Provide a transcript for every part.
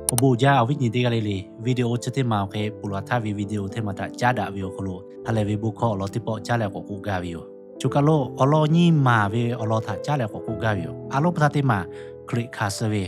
Awˬ bon jaˇ awˬ viˉ nyi teˇ g'aˇ le le, video chi teˇ maˬ awˬ hk'e ponˬ laˬ htaˇ ve video teˇ maˬ htaꞈ caˉ daꞈ ve awˬ hk'aw lo, ha lehˬ ve bon hkawˇ awˬ lawn teˇ pawˆ caˉ leh k'awꞈ k'oˆ gaˇ ve yoˬ. Choˬ kaˬ lo awˬ lawn nyiˇ maˬ ve awˬ lawn htaꞈ caˉ leh k'awꞈ k'oˆ gaˇ ve yoˬ. A lonˉ pa taˇ teˇ maˬ, Hkriꞈ hkanˍ suh ve.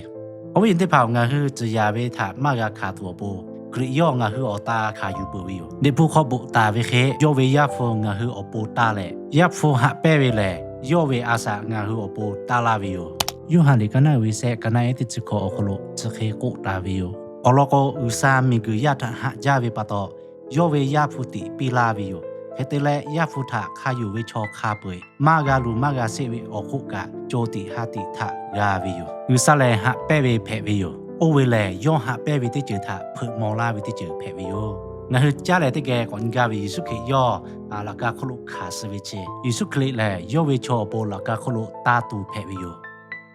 Awˬ viˉ nyi teˇ hpaˍ-oˬ, ngaˬ hui tcuh yaˍ ve htaꞈ maˇ g'a hkanˍ tuˬ awˬ pon, Hkriꞈ yawˇ ngaˬ hui awˬ ta hkanˍ yuˬ peuˬ ve yoˬ. Liꞈ hpu hk'aw bvuhꞈ taˍ ve hk'e, yawˇ ve Yaˇ hpu ngaˬ hui awˬ pon taˇ leh, Yaˇ hpu haꞈ pehnˇ ve lehˬ, yawˇ ve a shaꞈ ngaˬ hui awˬ pon taˇ laˇ ve yoˬ. Yoˇhanˬ liꞈ ka naˉ uiˍ ve sehˆ, ka naˉ ehˉ teˇ chi hkawꞈ awˬ hk'aw lo chi hk'e k'oˆ taˍ ve yoˬ. Awˬ lawn k'o, G'uiˬsha miˬguiˬ yaˇ htaꞈ haꞈ jaˇ ve pa taw, yawˇ ve Yaˇ hpu tiꞈ piˇ laˇ ve yoˬ. Hk'e te leh, Yaˇ hpu htaꞈ hk'a yonˍ ve chaw hk'a peu-eˬ maˇ g'a luˬ maˇ g'a sheˆ ve awˬ hk'oˆ kaꞈ, co tiꞈ ha tiꞈ htaꞈ g'a ve yoˬ. G'uiˬsha lehˬ haꞈ pehnˇ ve hpehꞈ ve yoˬ. Oˇ ve lehˬ, yawˇ haꞈ pehnˇ ve teˇ ceuˬ htaꞈ hpeuꞈ maw laˇ ve teˇ ceuˬ hpehꞈ ve yoˬ. Ngaˬ hui caˉ leh teˇ geh k'awꞈ nyi gaˇ ve, Yeˍsuˆ Hkriꞈ yawˇ laꞈ ka hk'oˆ lo hkanˍ suh ve chi, Yeˍsuˆ Hkriꞈ lehˬ yawˇ ve chaw awˬ pon laꞈ ka hk'oˆ lo taˇ tuˬ hpehꞈ ve yoˬ.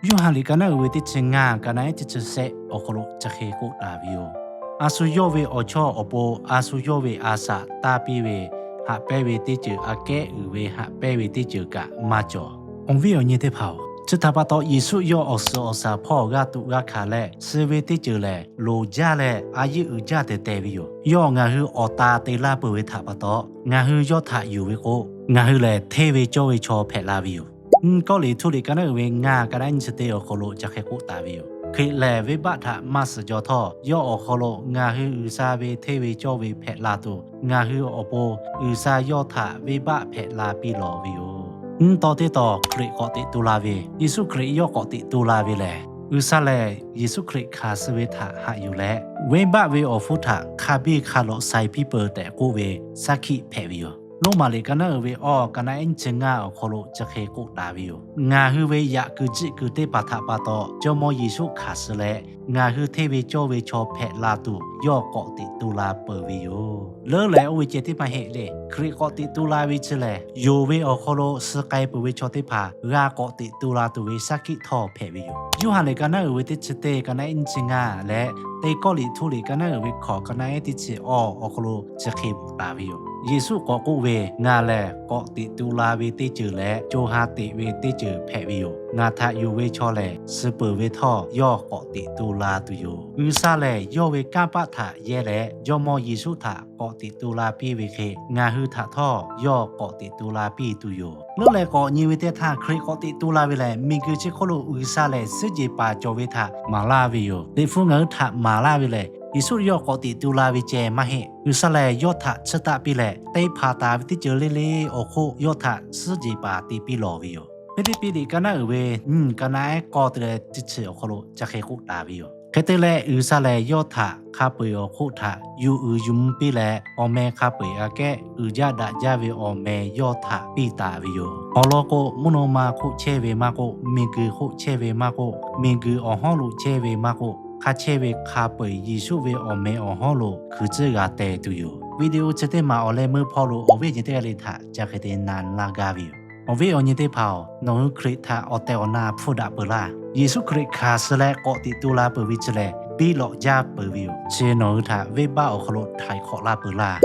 Yoˇhanˬ liꞈ ka naˉ uiˍ ve teˇ chi ngaˇ, ka naˉ ehˉ teˇ chi shehˆ awˬ hk'aw lo chi hk'e k'oˆ taˍ ve yoˬ. A shu yawˇ ve awˬ chawˇ awˬ pon a shu yawˇ ve a shaꞈ taˇ piˇ ve, haꞈ pehnˇ ve teˇ ceuˬ aꞈ kehˉ uiˍ ve haꞈ pehnˇ ve teˇ ceuˬ kaꞈ maˇ cawˬ. Awˬ viˉ awˬ nyi teˇ hpaˍ-oˬ, chi htaꞈ pa taw Yeˍsuˆ yawˇ awˬ suhˍ awˬ shaˍ hpawˇ g'a tuꞈ g'a hkanˍ leh, suh ve teˇ ceuˬ lehˬ loˍ jaˇ leh a yeˇ uiˍ jaˇ tehˬ tehˬ ve yoˬ. Yawˇ ngaˬ hui awˬ ta te laˇ peuˬ ve htaꞈ pa taw, ngaˬ hui yawˇ htaꞈ yonˍ ve k'o, ngaˬ hui lehˬ hteˇ ve cawˇ ve chaw hpehꞈ la ve yoˬ. Nyiˇ Kawˇrenˍhtuˆ liꞈ ka naˉ uiˍ ve ngaˇ, ka naˉ ehˉ nyiˇ chi teˇ awˬ hk'aw lo chi hk'e k'oˆ taˍ ve yoˬ. Hkriꞈ lehˬ venˇbaˆ htaꞈ maˇ suhˍ jaw htawˇ, yawˇ awˬ hk'aw lo ngaˬ hui G'uiˬsha ve hteˇ ve cawˇ ve hpehꞈ la tuˬ, ngaˬ hui awˬ pon G'uiˬsha yawˇ htaꞈ venˇbaˆ hpehꞈ la piˇ lawˬ ve yoˬ. Nyiˇ taw teˇ taw Hkriꞈ k'awꞈ teꞈ tu la ve, Yeˍsuˆ Hkriꞈ yawˇ k'awꞈ teꞈ tu la ve lehˬ, G'uiˬsha lehˬ Yeˍsuˆ Hkriꞈ hkanˍ suh ve htaꞈ haꞈ yuˬ leh, venˇbaˆ ve awˬ hpfuhˇ htaꞈ hk'a biˇ hk'a lawꞈ sai piˇ peuˬ tehꞈ k'oˆ ve saˉ hkiˆ hpehꞈ ve yoˬ. Roˉmaꞈ liꞈ ka naˉ uiˍ ve awˬ, ka naˉ ehˉ nyiˇ chi ngaˇ awˬ hk'aw lo chi hk'e k'oˆ taˍ ve yoˬ. Ngaˬ hui ve yaꞈ kuiˬ jiˆ kuiˬ teˇ hpaˍ htaꞈ pa taw Jawˇmawˇ Yeˍsuˆ hkanˍ suh leh, ngaˬ hui hteˇ ve cawˇ ve chaw hpehꞈ la tuˬ yawˇ k'awꞈ teꞈ tu la peuˬ ve yoˬ. Leuˉ leh oˇ ve ceh tiˉ maˇ heˆ le. Hkriꞈ k'awꞈ teꞈ tu la ve chi lehˬ, yonˍ ve awˬ hk'aw lo suh k'ai peuˬ ve chaw teˇ hpaˍ g'a k'awꞈ teꞈ tu la tuˬ ve saˉ hkiˆ htawˇ hpehꞈ ve yoˬ. Yoˇhanˬ liꞈ ka naˉ uiˍ ve teˇ chi teˇ, ka naˉ ehˉ nyiˇ chi ngaˇ leh, teˇ Kawˇrenˍhtuˆ liꞈ ka naˉ uiˍ ve hkawꞈ, ka naˉ ehˉ teˇ chi awˬ awˬ hk'aw lo chi hk'e bvuhꞈ taˍ ve yoˬ. Yeˍsuˆ k'awꞈ k'oˆ ve, Ngaˬ lehˬ k'awꞈ teꞈ tu la ve teˇ ceuˬ leh co ha teꞈ ve teˇ ceuˬ hpehꞈ ve yoˬ. Ngaˬ htaꞈ yonˍ ve chaw lehˬ, suh peuˬ ve htawˇ yawˇ k'awꞈ teꞈ tu la tuˬ yoˬ. G'uiˬsha lehˬ yawˇ ve kanˇ paˆ htaꞈ yehˇ leh Jawˇmawˇ Yeˍsuˆ htaꞈ k'awꞈ teꞈ tu la piˇ ve hk'e, ngaˬ hui htaꞈ htawˇ yawˇ k'awꞈ teꞈ tu la piˇ tuˬ yoˬ. Leuˉ leh k'awꞈ nyi ve teˇ htaˇ, Hkriꞈ k'awꞈ teꞈ tu la ve lehˬ, miˬguiˬ chi hk'oˆ lo G'uiˬsha lehˬ suhˉ jehˬ paˍ cawˬ ve htaꞈ maˍ laˇ ve yoˬ. Liꞈ hpu ngaˬ hui htaꞈ maˍ laˇ ve lehˬ, Yeˍsuˆ yawˇ k'awꞈ teꞈ tu la ve ceh maˇ heˆ. G'uiˬsha lehˬ yawˇ htaꞈ chiˇ taˆ piˇ leh, te hpanˍ taˍ ve teˇ ceuˬ le le awˬ hk'oˆ yawˇ htaꞈ suhˉ jehˬ paˍ te piˇ lawˬ ve yoˬ. Hpiˇliˇpiˆ liꞈ ka naˉ uiˍ ve nyiˇ, ka naˉ ehˉ k'awˇ te leh teˇ chi awˬ hk'aw lo chi hk'e k'oˆ taˍ ve yoˬ. Hk'e te leh, G'uiˬsha lehˬ yawˇ htaꞈ hk'a peu-eˬ awˬ hk'oˆ htaꞈ yuˬ uiˍ yuˬ mvuh piˇ leh, awˬ meh hk'a peu-eˬ aꞈ kehˉ uiˍ jaˇ daꞈ jaˇ ve awˬ meh yawˇ htaꞈ piˇ taˍ ve yoˬ. Awˬ lawn k'o, mvuhˇ naw ma hk'oˆ chehˇ ve maˇ k'oˆ, miˬguiˬ hk'oˆ chehˇ ve maˇ k'oˆ, miˬguiˬ awˬ hawˉ lo chehˇ ve maˇ k'oˆ, hk'a chehˇ ve hk'a peu-eˬ Yeˍsuˆ ve awˬ meh awˬ hawˉ lo hkui tcuhˉ g'a teh tuˬ yoˬ. Video chi teˇ maˬ awˬ leh meuˇ hpawˇ lo awˬ viˉ awˬ nyi teˇ g'aˇ le htaꞈ ca hk'e te na laˇ gaˇ ve yoˬ. Awˬ viˉ awˬ nyi teˇ hpaˍ-oˬ, nawˬ hui Hkriꞈ htaꞈ awˬ tehˬ awˬ na hpfuhˇ daꞈ peuˬ laˇ. Yeˍsuˆ Hkriꞈ hkanˍ suh leh k'awꞈ teꞈ tu la peuˬ ve chi lehˬ, biˇ lawꞈ jaˇ peuˬ ve yoˬ. Chi nawˬ hui htaꞈ venˇbaˆ awˬ hk'aw lo htaiˍ hk'awꞈ laˇ peuˬ laˇ.